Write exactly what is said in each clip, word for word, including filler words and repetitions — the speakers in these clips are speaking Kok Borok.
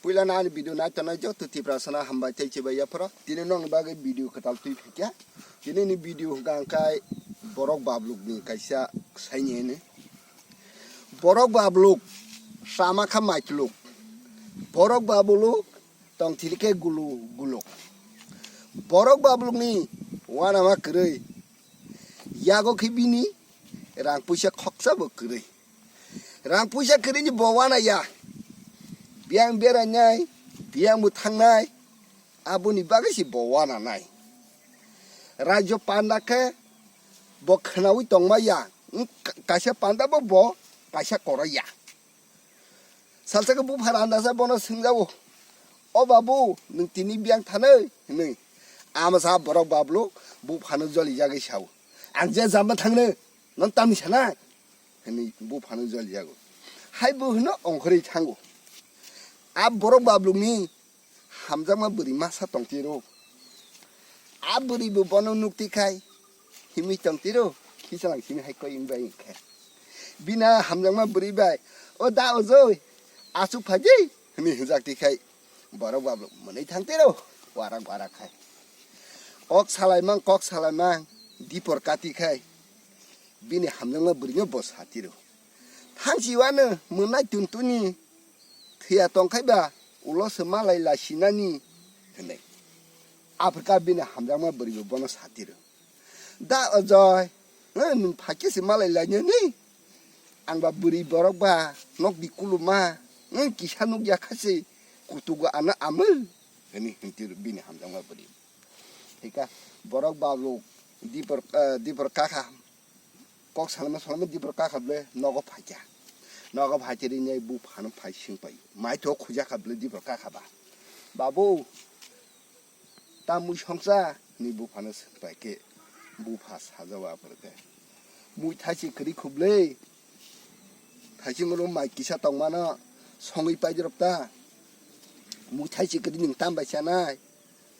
Puila no ani video nai tongnai joto Tiprasano hambai tei chibai yapharo. Tini nokni bagwi video kwtal twi phaikha. Tini ni video hwnkha hwnkhe borok babluk ni kaisa saini hwnwi. Borok babluk sama kha maitluk. Borok babluk tongthili khe gulu guluk. Borok babluk ni wanama kwrwi. Yago khe bini rang puisa khoksa bo kwrwi. Rang puisa kwrwini bo wana ya. Biyang berainai, biyang bo thangnai, aboni bagwi se bo wana nai. Rajyo panda khe bo khwnawi tongma ya. Wng ka-, kaisa panda bo bo kaisa koro ya. Salsa khe bupha randasa bono swngjago, "O babu, nwng tini biyang thanwi?" hwnwi. Amsa borok babluk buphano jolijagwi sao, "Ang je jamba thangno, nwng tamni sana?" hwnwi buphano jolijago. Hai bo hwno ongkhorwi thango. A borok bablukni hamjakma bwrwi masa tongtiro. A bwrwi bo bono nukti khai himwi tongtiro, khichalang sini hai koi wngbai wngkhe. Bina hamjakma bwrwi bai, "O da ojoi, asuk phaidi," hwnwi hwnjak ti khai borok babluk mwnwi thangtiro, warak warak khai. Kok salaimang, kok salaimang, dipor kati khai bini hamjakma bwrwino bo satiro. Thangsi wano mwnai tuntuni thwiya tongkhai ba ulo se malai lai sinani hwnwi. Aphirka bini hamjakma bwrwi bo bono satiro, "Da ojoi, eh, nwng phaikhe se malai lainani? Ang ba bwrwi borok ba nok di kuluma, nwng kisa nuk ya kha se kutugo ano amwl," hwnwi hwntiro bini hamjakma bwrwi. Thika borok babluk dipor, eh, dipor kakha kok salma salma dipor kakha ble nogo phaikha. Nogo phaikhe rinai buphano phai swngpai. Mai to khujakha ble dipor kakha ba. "Babu, ta mui songsa?" hwnwi buphano swngpai khe bupha sajao aphuru khe, "Mui thaisi kwrwi khuble. Thaisi mano mai kisa tongmano songwi paidrop ta. Mui thaisi kwrwi nwng tam bai chanai?"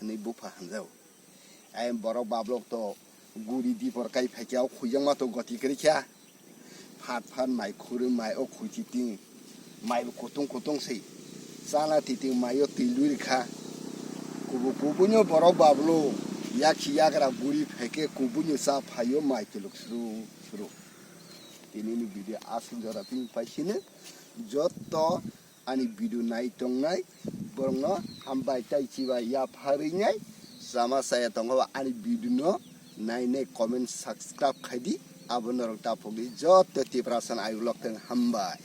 hwnwi bupha hwnjao. Ai borok bablok to guri dipor kai phaikhe o khujakma to goti kwrwi kha. Phat phat mai khurwi mai o khuichi ting. Mai bo kutung kutung se. Chana titing mai o twi lui rikha. Kubu kubuino borok bablo yaksi yagra guri phaikhe kubuino cha phaio mai twluk sru sru. Tinini video aswk jora twi pai sini. Jotto ani video nai tongnai borokno hambai tei chibai yapharwi nai. Chama chaya tongkha ba ani video no nai nai comment subscribe khai di. Abo norok taphok di jotto Tiprasa ayuk lok teng hambai.